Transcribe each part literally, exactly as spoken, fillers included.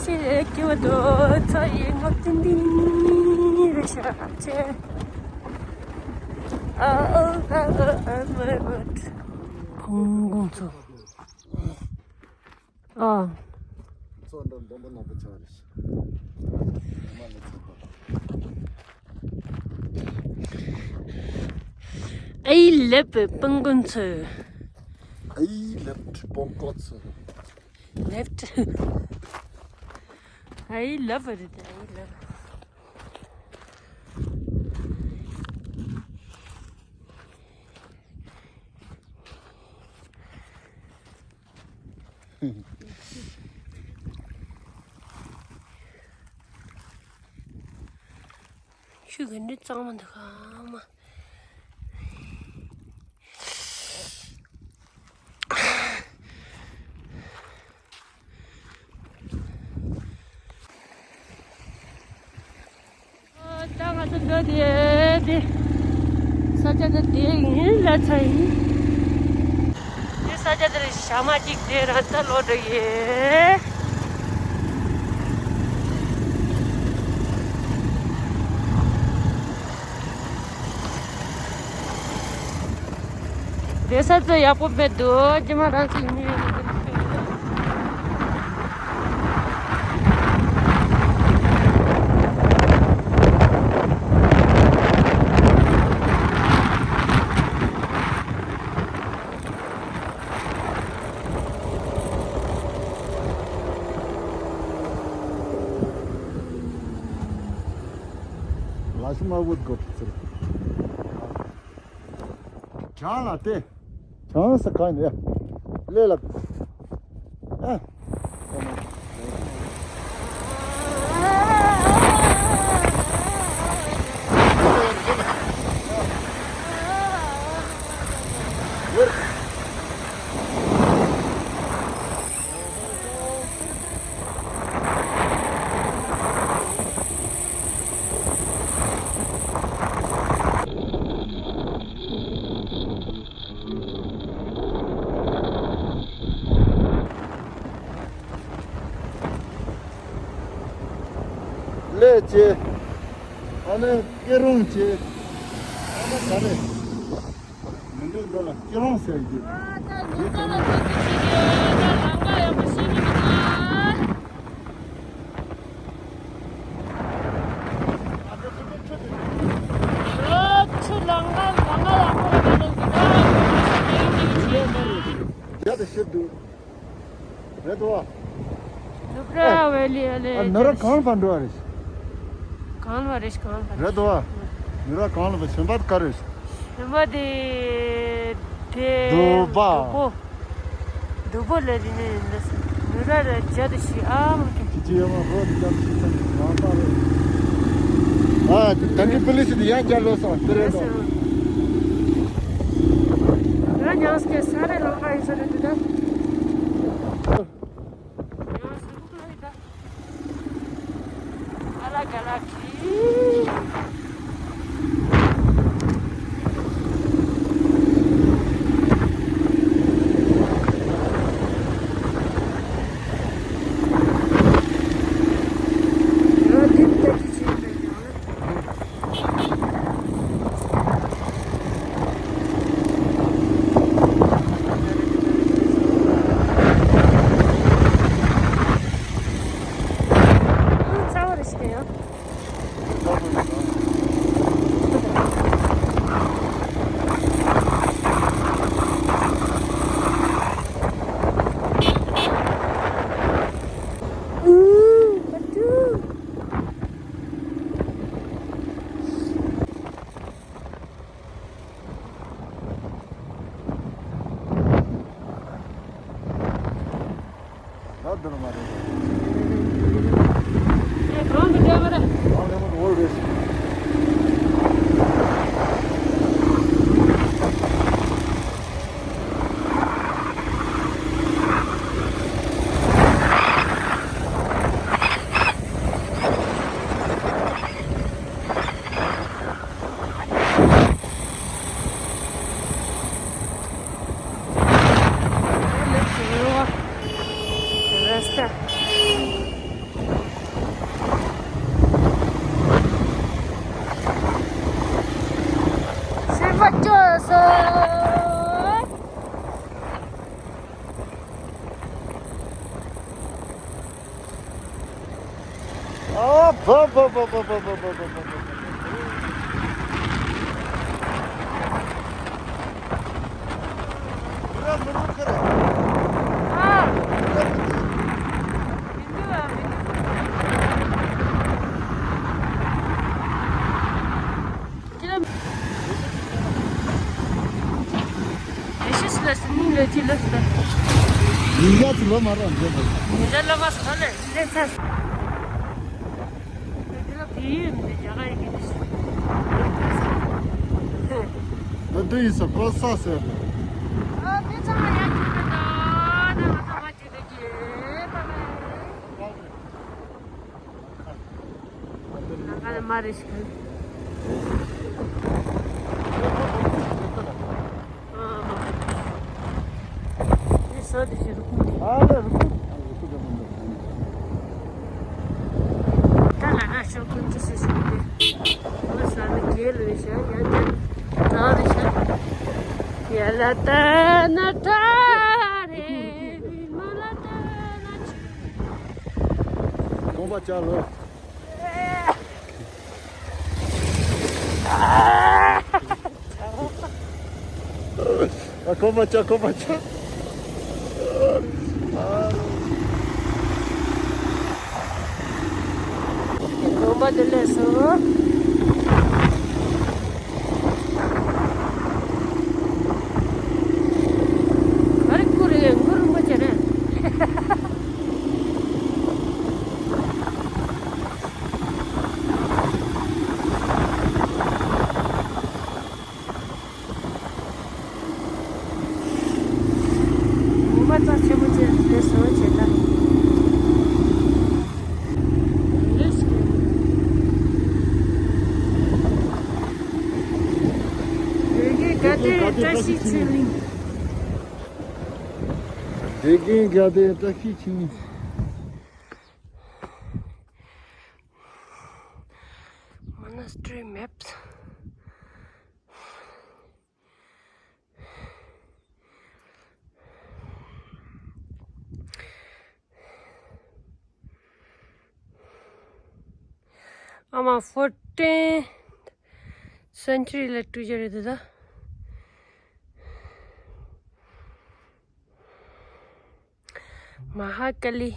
ཅེས་སྐྱེ་བ་དོ་ཚ་ཡི་ངོ་ཏིང་ཏིང་རེ་ཤ་ཅེ། ཨ་ཨ་ཨ་ཨ་ཨ་མ་གོད། ཕུང་ཁུང་ཚོ། ཨ། མཚོ་འགྲམ་འདོན་པོ་ནག་པོ་ཆགས་རེད། I love སྤང་ཁུང་ཚོ། I love སྤང་ཁུང་ཚོ། Left. I love it. I love it. ཤུ་གི་འདི་གཙང་མ་འདུག་ག་མ། ད་ང་ཚོ་འགྲོ་དེ་དེ་ས་ཆ་དེ་དེ་ཡིན་ལ་ཚ་ཡིན། དེ་ས་ཆ་དེར་ཞག་མ་གཅིག་དེ་རང་ཚ་ལོ་འགྲོ་ཡིན། བསྡད་ས་ཚོ་ཡག་པོ་མེད་འདུག་ཇི་མ་རང་ཚོ་ཡིན་ནའི། ལ་ཤུ་མ་བུད་གོ་ཚུལ། བྱང་ལ་སྟེ། བྱང་ས་ག་ནས་ལས་ལ། ཨ། ལས་བྱེད། ཨ་ནི་སྐྱིད་རོང་བྱེད། ཨ་ནི་ག་རེ། མི་འདུག་འགྲོ་ལ་སྐྱིད་རོང་ཟེར་གྱི། ཨ་ད་ཉོ་ཚོང་ལ་འགྲོ་རྒྱུ་ཞིག་རེད། ད་ལམ་ཁ་ཡག་པོ་ཤེས་ཀྱི་མི་འདུག་ཨ། ཆུ་ལམ་ཁ་ལམ་ཁ་ཡག་པོ་རེད་ད་ལོ་འདི་ད། རྒྱ་དང་ཤེས་འདུག་རེད་དོ། ནུབ་ར་ཝེ་ལི་ཨ་ལེ། ཨ་ནུབ་ར་གང་ལ་ཕར་འགྲོ་བ་རེད། གང་ལ་རེད་གང་ལ་རེད། རེད་དོ། ནུབ་ར་གང་ལ་ཕར་ཆེན་པ་ག་རེད། ཆེན་པ་དེ་དེ་འདུག་པ། འདུག་པོ། འདུག་པོ་ལ་དེ་ནས་ཡིན་ན་ས་ནུབ་ར་ར་རྒྱ་དུ་ཞིག་ཨ་མ་ཀི། ཅི་ཅི་ཡོད་མ་རོ་དེ་རྒྱ་དུ་ཞིག་ས་ནི་མ་པ་རེད། ཨ་དེ་ད་གི་པི་ལི་སི་དེ་ཡང་རྒྱ་ལོ་སོང་དེ་རེད་དོ། ང་ཉང་སྐད་ས་རེ་ལོ་ཁ་ཡིན་ས་རེད་འདི་ད། ད་འདིར་མ་རེད། ཨེ་གང་གི་འདྲ་མ་རེད། གང་ལེ་མོ་འོར་རེད། Let's go. Rasta. ཨ་བ་བ་བ་བ་བ་བ་བ། ད་འདི་ཡིན་ས་ཁོ་ས་ཟེར། ཨ་དེ་ཚང་མ་ཡར་ཁྱེར་ད། ད་ང་ཚང་མ་ཁྱེར་ད་གི། ད་ང་ལ་མ་རེ་ཞིག་ཨ་ཁོ་པ་ཆ་ཁོ་པ་ཆ། དགོན་པ་དེ་ལས་སོ། ཨ་རེ་ཀུ་རེ་ངུ་རུ་མ་བྱེད་རེད། ངོ་མ་རྩ་ཆེན་པོ་ཅན་དེ་བཟོ་བྱེད་ད། ལས་ཀྱི། དགེ་རྒན་དགའ་ལྡན་བཀྲ་ཤིས་ཆོས་གླིང་། དགེ་རྒན་དགའ་ལྡན་བཀྲ་ཤིས་ཆོས་གླིང་། Monastery maps. ཨ་མ་fourteenth century ལ་བྲིས་རྒྱུ་རེད་ད། མ་ཧ་ཀ་ལི།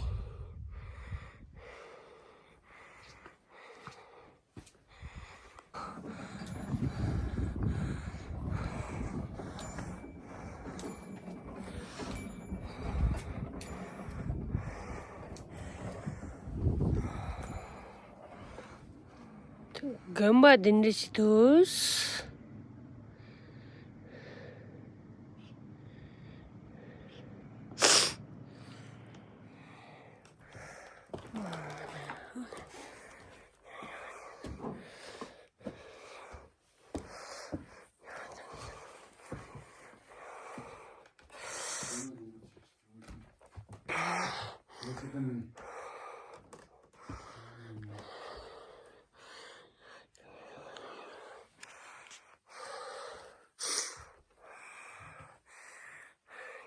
དགོན་པ་འདི་འདྲ་ཞིག་འདུག་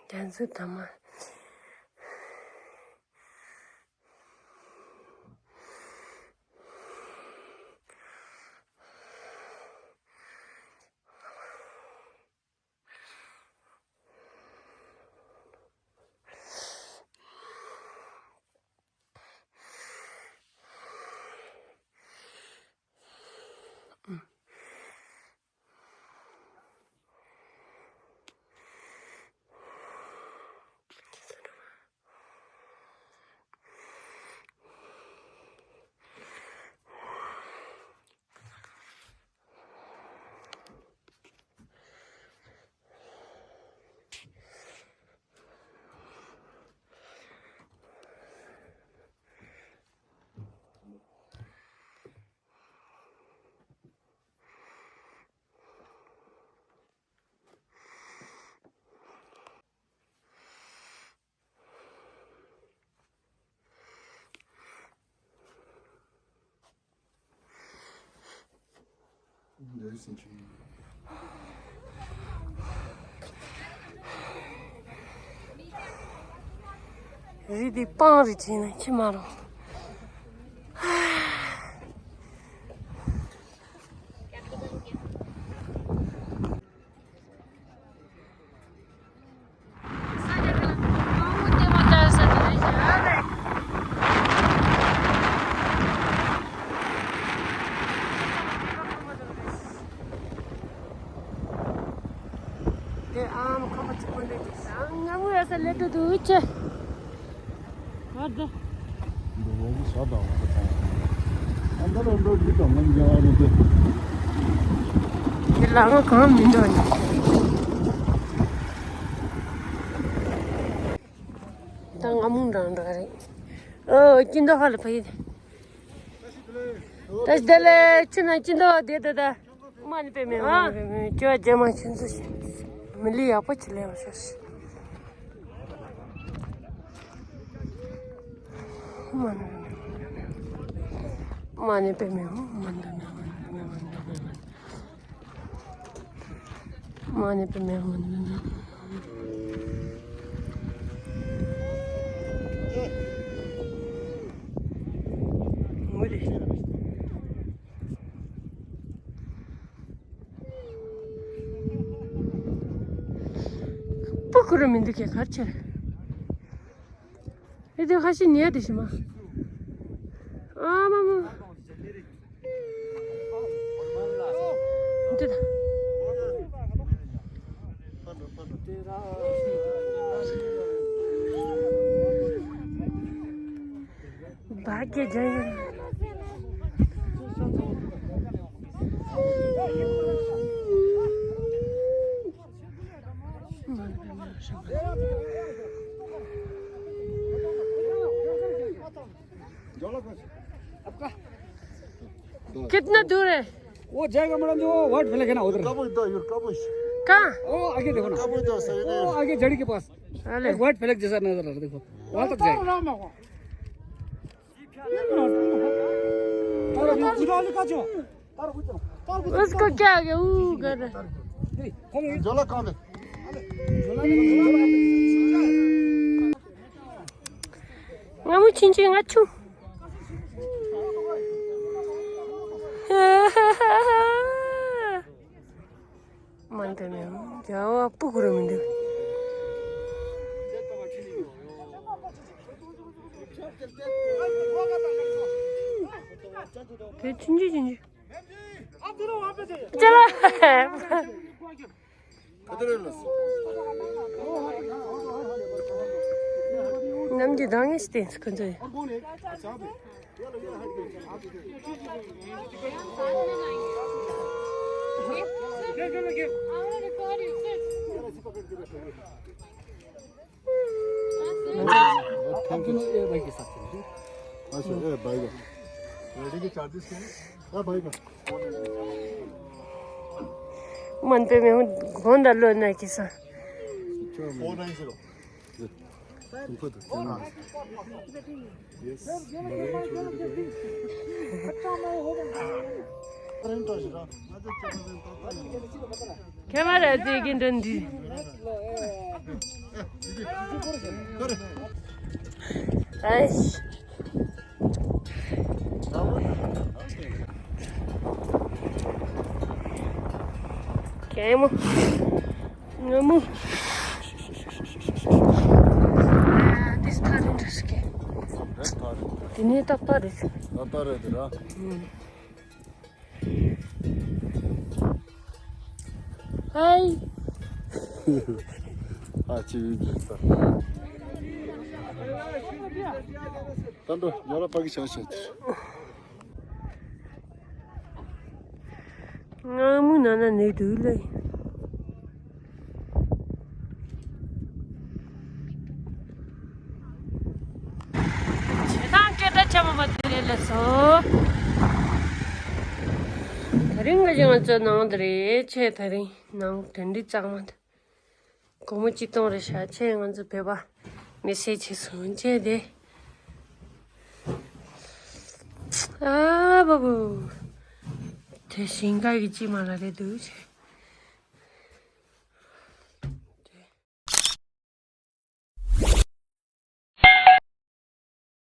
རྒྱ་མཚོ་དང་མ། རི་འདི་སྤང་རི་བྱས་ན་ཅི་མ་རུང་། དུ་དུ་ཆེ། ཨ་ད། འདི་ལོ་གི་ས་དང་བ་དང་། ཨ་ད་ར་འགྲོ་གི་དང་ང་རྒྱ་བ་རེད་དེ། འདི་ལ་ང་གང་མི་འགྲོ་ནི། ད་ང་མུང་འདྲ་འདྲ་རེད། ཨོ་ཀྱིན་དོ་ཧ་ལ་ཕ་ཡི། ད་ལྟ་ལས་ཕྱི་ན་ཅི་འདྲ་བསྡད་ད་ད། མ་ཎི་པདྨེ་ཧཱུྃ། ཨ། མ་ཎི་པདྨེ་ཧཱུྃ། ཇོ་རྒྱལ་མ་ཆེན་ཚོ་ཞིག་མི་ལི་ཡག་པོ་ཅིག་ལས་བ་ཤོར་ཤི། མ་ཎི་པདྨེ་ཧཱུྃ། མ་ཎི་པདྨེ་ཧཱུྃ། མ་ཎི་པདྨེ་ཧཱུྃ། མ་ཎི་པདྨེ་ཧཱུྃ། མ་ཎི་པདྨེ་ཧཱུྃ། མ་ཎི་པདྨེ་ཧཱུྃ། ངུ་རེ། སྤུ་གུ་རུ་མི་འདུག་གས་གར་ཆེར། ཨེ་དེ་ཁ་ཤས་ཉལ་དེ་ཤི་མ། ཨ་མ་མ། འདི་ད། བ་ཀེ་ཇན། कितना दूर है? वो जाएगा मैडम, जो व्हाइट फ्लैग है ना उधर। कब इधर, कब? कहाँ? वो आगे देखो ना। कब इधर, सही नहीं। वो आगे जड़ी के पास। अरे। एक व्हाइट फ्लैग जैसा नजर आ रहा है, देखो। वहाँ तक जाएगा। उसको क्या हो गया? वो कर रहा है। झोला कहाँ पे? ང་མོ་ཆུང་ཆུང་ང་ཆུང་། མ་འདི་ནས་རྒྱ་བ་སྤུ་གུ་རུ་མི་འདུག་དེ་ཆུང་ཆུང་ཆུང་ཆུང་། ཅི་ལ། ནམ་གྱི་གདངས་ངེས་ཤིག་བསྟན་སུ་ཁོ་ཚོས། थैंक यू। अच्छा, ए, भाई का। रेडी के चार्जेस क्या है? हाँ, भाई का। मन पे मैं हूँ, कौन डालो ना किसा। Four nine zero. तुमको तो क्या नाम है? यस। ཁྱེད་མ་རེད་ཅེས་ཀྱི་འདྲ་འདི། ཨེ། ཁྱེད་མོ། ང་མོ། དེ་ནས་ཏག་ཏག་རེད། ཏག་ཏག་རེད་དེ་ར། ཧའི། ཨ་ཅེ་ཡིན་ཟེར་ས། ད་འགྲོ་ཉོ་ལ་ཕ་གི་ཆང་ཤོད། ང་མོ་ན་ན་ནས་དུས་ལ། བྱེད་སྟངས་སྐད་གྲགས་ཆེ་མོ་མ་དེ་རེད་ལ་སོ། དེ་རིང་གི་ང་ཚོ་ནང་དུ་རེད་ཆེ་དེ་རིང་ནང་དེ་འདྲའི་གཙང་མ་དེ། སྒོར་མོ་གཅིག་སྟོང་རེ་བཞག་ཆེ་ང་ཚོ་བོད་པ་མི་སེར་ཆེ་སོང་ཆེ་དེ། ཨ་བ་བུ། དེ་ཞིང་ཁ་གི་ཅི་མ་ལ་རེད་འདུག་ཆེ།